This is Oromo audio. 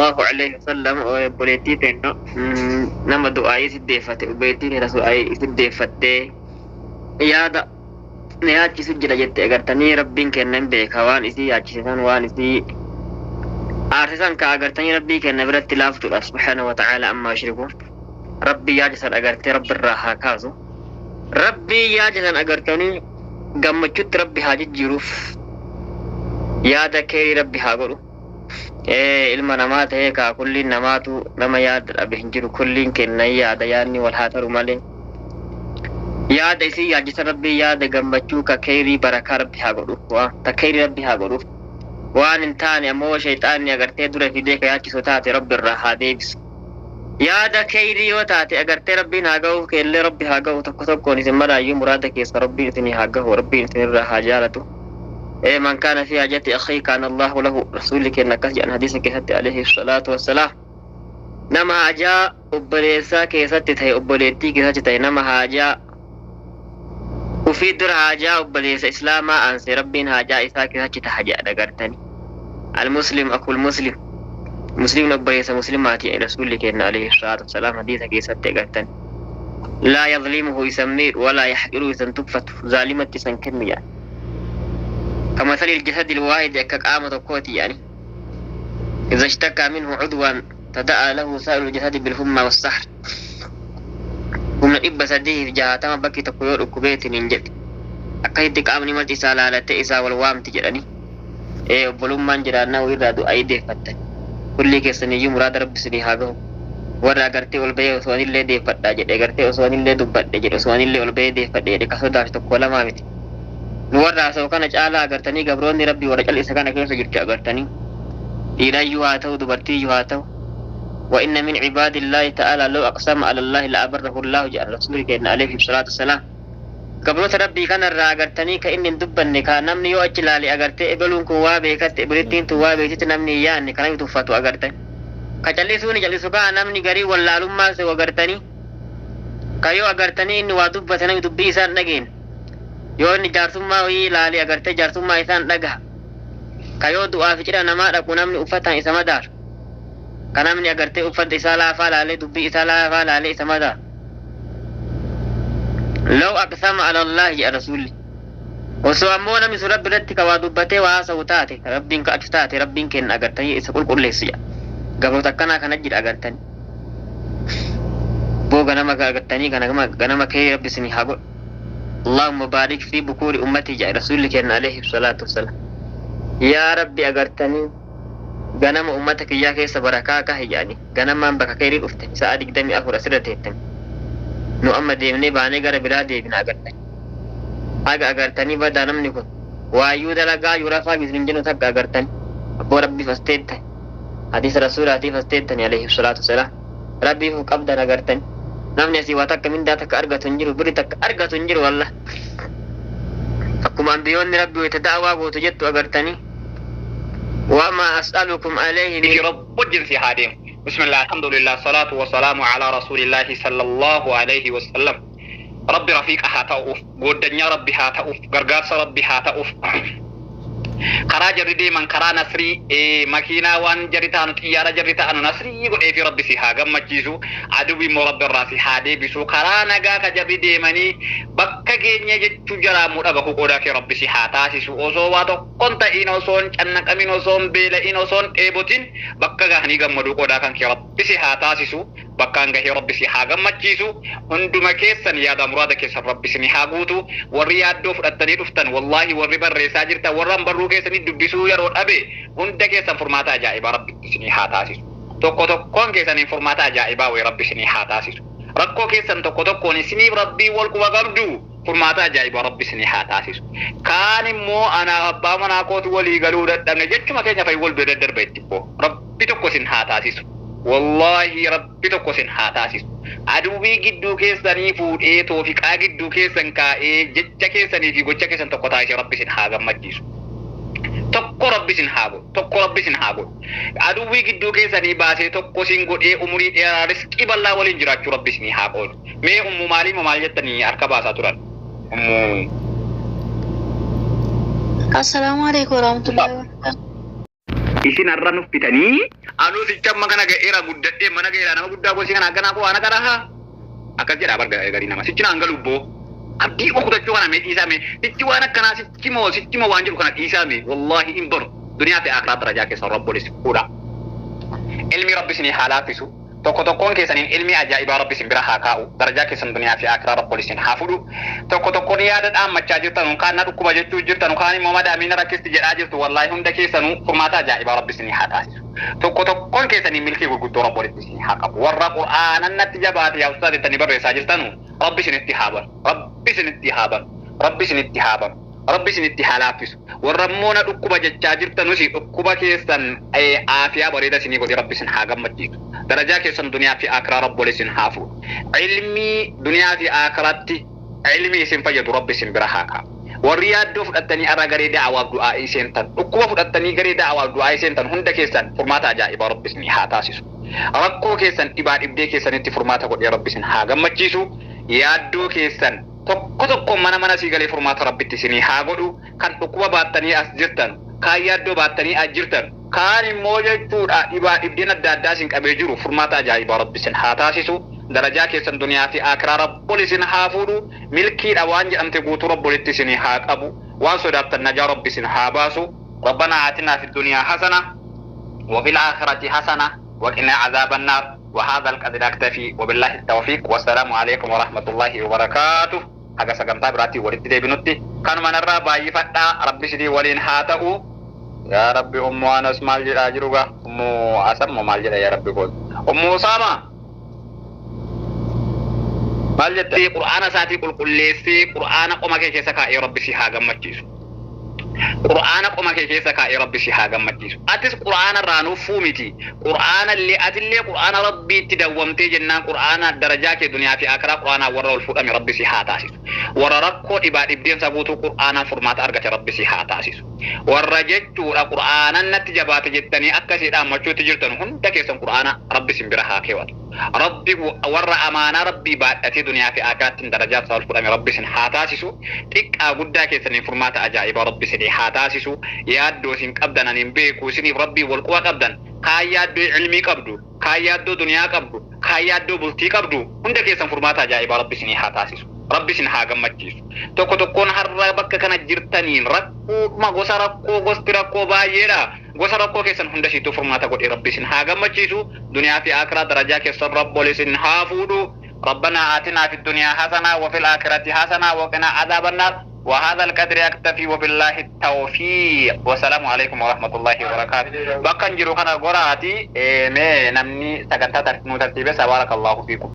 Allahu alayhi wasallam. Obboleettii teenna nama du'aayii si deeffate, obboleettii teena du'aayii si deeffattee yaada na yaachisu jira jette agartanii. Rabbiin kenna hin beeka waan isii yaachise san, waan isii aarsisan ka agartanii. Rabbii kenna biratti laaftudha. Subhaanahu wa ta'aala ammaa yushrikuun. Rabbii yaada san agartee Rabbi irraa haa kaasu. Rabbii yaada san agartanii gammachuutti Rabbi haa jijjiiruuf, yaada kee Rabbi haa godhu. Ilma namaa ta'ee kaa kulliin namaatu nama yaada dhabe hin jiru. Kulliin kenna yaada, yaadni wal haa taru malee. Yaada isii yaachisa Rabbii yaada gammachuu ka keerii barakaa Rabbi haa godhuuf, waa ta keerii Rabbi haa godhuuf. Waan hin taane ammoo shayxaanni agartee dura fidee ka yaachisu taate Rabbi irraa haa deebisu. Yaada keeyrii yoo taate agartee Rabbiin haa ga'uuf, keellee Rabbi haa ga'u. Tokko tokkoon isin maraayyuu muraada keessa Rabbiin isinii haa gahu, Rabbiin isinirraa haa jaalatu. من كان في حاجة أخيه كان الله له. Rasuulli keenya akkas jedhan hadiisa keessatti alayhi salaatu wassalaam. Nama haajaa obboleessaa keessatti ta'e, obboleettii keessatti ta'e, nama haajaa ufii dura haajaa obboleessa islaamaa aanse, Rabbiin haajaa isaa keessatti taha jedha agartani. المسلم أخو المسلم, muslimni obboleessa muslimaati rasuulli keenya alayhi salaatu wassalaam hadiisa keessatti agartani. لا يظلمه isan miidhu, ولا يحقره isan tuffatu, zaalimatti isan kennu jedha. كمثل الجسد الواحد akka qaama tokkooti يعني. إذا اشتكى منه عضوا تداعى له سائر الجسد بالحمى والسهر. Humna 360 bakki tokko yoo dhukkubeetiin hin jedhe, akkasitti qaamni marti isaa laalattee isaa wal waamti jedhani. Ee, obbolummaan jiraannaa walirraa du'aa deeffattan. Kulli keessaniyyuu muraada Rabbi isinii haa gahu. Warra agartee ol bahee osoo anillee deeffadhaa jedhe, agartee osoo anillee dubbadhe jedhe, osoo anillee ol bahee deeffadhe jedhe ka sodaaf tokko lamaa miti. Nu warra haasa'u kana caalaa agartanii gabroonni Rabbii warra cal'isa kana keessa jirti agartanii. Dhiirayyuu haa ta'u, dubartiiyyuu haa ta'u. وإن من عباد الله تعالى لو أقسم على الله لأبره الله jedha rasuulli keenya alayhi salaatu wassalaam. Gabroota Rabbii kanarraa agartanii ka inni hin dubbanne, ka namni yoo achi ilaale agartee ebaluun kun waa beekatte, ebaluttiin tun waa beeksitti namni hin yaanne, ka namni tuffatu agartani. Ka callisuun callisu kaa namni garii wallaalummaa se'u agartanii. Ka yoo agartanii inni waa dubbate namni dubbii isaan dhageen. Yoo inni jaarsummaa wayii ilaale agartee jaarsummaa isaan dhagaha. Ka yoo du'aa fi cidha namaa dhaqu namni uffataan isa madaalu. Ka namni agartee uffata isaa laafaa laalee, dubbii isaa laafaa laalee isa madaalu. لو أقسم على الله jedha rasuulli. Osoo ammoo namni sun Rabbi irratti ka waa dubbatee waa haasa'u taate, Rabbiin ka'atu taate, Rabbiin kenna agartanii isa qulqulleessu jedha. Gabroota akkanaa kana jira agartanii. Boo ganama agartanii ganama ganama kee Rabbi isinii haa godhu. اللهم بارك في بكور أمتي jedha rasuulli kenna alayhi salaatu wassalaam. Yaa Rabbi, agartanii ganama ummata kiyyaa keessa barakaa kahi jedhani. Ganamaan bakka keerii dhufte sa'a 24 asirra teettan. Nu amma deemnee baanee gara biraa deebina agartanii. Haga agartanii badaa namni kun waayyuu dalagaa yuu rafaa hin jennu takka agartanii. Abboo Rabbiif as teettan. Hadiisa rasuulaatiif as teettani alayhi salaatu wassalaam. Rabbiif qabdan agartanii. Namni asii waa takka mindaa takka argatu hin jiru, birri takka argatu hin jiru wallah. Akkuma ambiyoonni Rabbi wayita da'awaa gootu jettu agartanii. وما أسألكم عليه من في رب wajjin si haa deemu. بسم الله، الحمد لله، الصلاة والسلام على رسول الله صلى الله عليه وسلم. Rabbi rafiiqa haa ta'uuf, gooddanyaa Rabbi haa ta'uuf, gargaarsa Rabbi haa ta'uuf. Karaa jarri deeman karaa nasrii, makiinaa waan jarri taanu, xiyyaara jarri ta'anu nasrii godhee fi Rabbi si haa gammachiisu. Aduwwi immoo Rabbi irraa si haa deebisu. Karaa nagaa ka jarri deemanii bakka keenya jechuu jaraa immoo dhagahu qoodaa kee Rabbi si haa taasisu. Osoo waa tokkon ta'in, osoo hin cannaqamin, osoo hin beela'in, osoo hin dheebotin bakka gahanii gammaduu qoodaa kan kee Rabbi si haa taasisu. Bakkaan gahee Rabbi si haa gammachiisu. Hunduma keessan yaada muraada keessan Rabbi isin haa guutu. Warri yaaddoo fudhattanii dhuftan, wallaahi warri barreessaa jirtan, warra barruu keessanii dubbisuu yeroo dhabe, hunda keessan furmaata ajaa'ibaa Rabbi isinii haa taasisu. Tokko tokkoon keessaniin furmaata ajaa'ibaa wayii Rabbi isinii haa taasisu. Rakkoo keessan tokko tokkoon isiniif Rabbii wal quba qabdu furmaata ajaa'ibaa Rabbi isinii haa taasisu. Kaan immoo anaaf abbaa manaa kootu walii galuu dadhabne jechuma keenya fa'i wal bira daddarba itti immoo Rabbi tokko isin haa taasisu. Wallaahi Rabbi tokko isin haa taasisu. Aduwwii gidduu keessanii fuudhee toofiqaa gidduu keessan kaa'ee jecha keessanii fi gocha keessan tokko taasisee Rabbi isin haa gammachiisu. Tokko Rabbi isin haa godhu. Tokko Rabbi isin haa godhu. Aduwwii gidduu keessanii baasee tokko isin godhee umurii dheeraa riskii bal'aa waliin jiraachuu Rabbi isinii haa qoodu. Mee ummu maalii moo maal jettanii harka baasaa turan? Ummu. السلام عليكم ورحمة الله وبركاته. Isin har'a nuffitanii anuu sicha amma kana ga'eera guddadhee mana ga'eera nama guddaa gosii kana akkanaa koo ana kana haa akkas jedha bar garii nama sichi naan galu boo abdii koo kutachuu kana mee dhiisaa mee sichi waan akkanaa sichi moo waan jedhu kana dhiisaa mee wallaahi hin baru duniyaa fi akiraa darajaa keessa rabbolis fuudha ilmi rabbi isinii haa laaffisu tokko tokkoon keessaniin ilmi ajaa'ibaa rabbi isin bira haa kaa'u darajaa keessan duniyaa fi akiraa rabbolis isin haa fudhu tokko tokkoon yaada dhaammachaa jirtan kaan na dhukkuba jechuu jirtan kaan immoo madaamii na rakkisti jedhaa jirtu wallaahi hunda keessanuu furmaata ajaa'ibaa rabbi isinii haa taasisu tokko tokkoon keessanii milkii gurguddoo rabbi walitti isinii haa qabu warra qur'aanan natti jabaate yaa ustaaz jettanii barreessaa jirtanu rabbi isinitti haa banu rabbi isinitti haa banu rabbi isinitti haa banu rabbi isinitti haa laaffisu warra immoo na dhukkuba jechaa jirtanus dhukkuba keessan aafiyaa bareeda isinii godhe rabbi isin haa gammachiisu darajaa keessan duniyaa fi akiraa rabbi wal isin haa fuudhu ilmii duniyaa fi akiraatti ilmii isin fayyadu rabbi isin bira haa kaa'u warri yaaddoo fudhattanii arra garee da'awaaf du'aa'ii seentan dhukkuba fudhattanii garee da'awaaf du'aa'ii seentan hunda keessan furmaata ajaa'ibaa rabbi isin haa taasisu rakkoo keessan dhibaa dhibdee keessanitti furmaata godhee rabbi isin haa gammachiisu yaaddoo keessan tokko tokko mana mana sii galee furmaata rabbitti isinii haa godhu kan dhukkuba baattanii as jirtan kaan yaaddoo baattanii as jirtan kaan immoo jechuudha dhibaa dhibdeen adda addaa isin qabee jiru furmaata ajaa'ibaa rabbi isin haa taasisu darajaa keessan duniyaa fi akiraa rabbol isin haa fuudhu milkiidha waan jedhamte guutuu rabbolitti isinii haa qabu waan sodaattan najaa rabbi isin haa baasu ربنا آتنا في الدنيا حسنة وفي الآخرة حسنة وقنا عذاب النار وهذا القدر أكتفي وبالله التوفيق والسلام عليكم ورحمة الله وبركاته haga sagantaa biraatii walitti deebinutti kanuma narraa baay'ifadhaa rabbi sidii waliin haa ta'u yaa rabbi ummu anas maal jedhaa jiru gaa ummu asam maal jedha yaa rabbi koot ummu usaama maal jette qur'aana isaatii qulqulleessee qur'aana qoma kee keessa kaa'ee rabbi si haa gammachiisu qur'aana qoma kee keessa kaa'ee rabbi si haa gammachiisu atis qur'aana irraa nuffuu miti qur'aana illee atillee qur'aana rabbiitti dawwamtee jennaan qur'aana darajaa kee duniyaa fi akiraa qur'aanaa warra ol fuudhame rabbi si haa taasisu warra rakkoo dhibaa dhibdeensa guutuu qur'aanaan furmaata argate rabbi si haa taasisu warra jechuudha qur'aanan natti jabaate jettanii akkasii dhaammachuutti jirtan hunda keessan qur'aana rabbi sin bira haa keewwatu rabbi warra amaanaa rabbii baadhatee duniyaa fi akiraatti darajaa isaa ol fuudhame rabbi sin haa taasisu xiqqaa guddaa keessaniin furmaata ajaa'ibaa rabbi isinii haa taasisu yaaddoo isin qabdan ani hin beeku isiniif rabbii wal quba qabdan kaan yaaddoo ilmii qabdu kaan yaaddoo duniyaa qabdu kaan yaaddoo bultii qabdu hunda keessan furmaata ajaa'ibaa rabbi isinii haa taasisu rabbi isin haa gammachiisu tokko tokkoon har'a bakka kana jirtaniin rakkoodhuma gosa rakkoo gosti rakkoo baay'eedha gosa rakkoo keessan hunda isiituu furmaata godhee rabbi isin haa gammachiisu duniyaa fi akiraa darajaa keessan rabbol isin haa fuudhu ربنا آتنا في الدنيا حسنة وفي الآخرة حسنة وقنا عذاب النار وهذا القدر أكتفي وبالله التوفيق والسلام عليكم ورحمة الله وبركاته بكن جرو كان غراتي مي نمني سكنتا ترتيبه بارك الله فيكم.